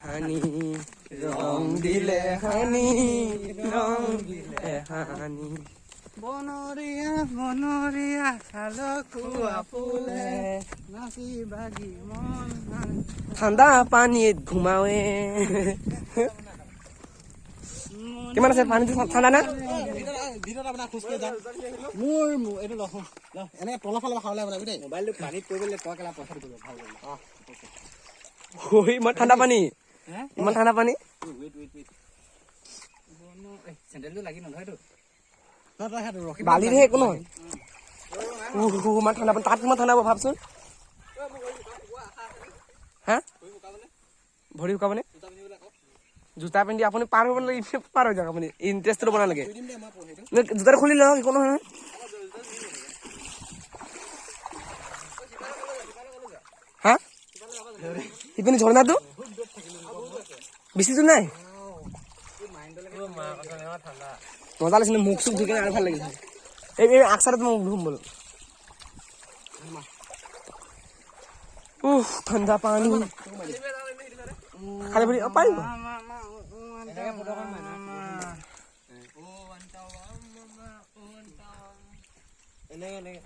হানি ৰং দিলে, হানি ৰং দিলে হানি। বনৰীয়া বনৰীয়া শালখোৱা ফুলে নাচি বাগি মন। ঠাণ্ডা পানীত ঘুমাৱে। কিমান আছে পানীটো? ঠাণ্ডা না? ভিতৰত আপোনাৰ খোজকাঢ়ি যাম। মোৰ এইটো ল, ল, এনেকে তলৰ ফালৰ পৰা খাবলৈ বনাবি দেই। মোবাইলটো পানীত পৰিলে তই কেলা পইচা দিব ভাল। ঐ, ইমান ঠাণ্ডা পানী, ইমান ঠাণ্ডা পানী। Weight, weight, weight. চেণ্ডেলটো লাগি নধৰেতো। তই তই সেইটো ৰখি। বালিৰহে, একো নহয়। উহ, ইমান ঠাণ্ডা পানী। তাত কিমান ঠাণ্ডা হ'ব ভাবচোন। হা, ভৰি শুকাবনে? জোতা পিন্ধি আপুনি পাৰ হ'ব নালাগে, পাৰ হৈ যাওক আপুনি। ইণ্টাৰেষ্টটো ল'ব নালাগে। দিম দে মই সেইটো। জোতাটো খুলি লওক, একো নহয়। হা, সিপিনে ঝৰ্ণাটো বেছি দূৰ নাই। মজা লাগিছে। মুখ চুখ ধুই কিনে আৰু ভাল লাগিছে। এই আগ চাইডত মই ধুম বোলো। উফ, ঠাণ্ডা পানী। খালি ভৰি পাৰিব। এনেকে এনেকে।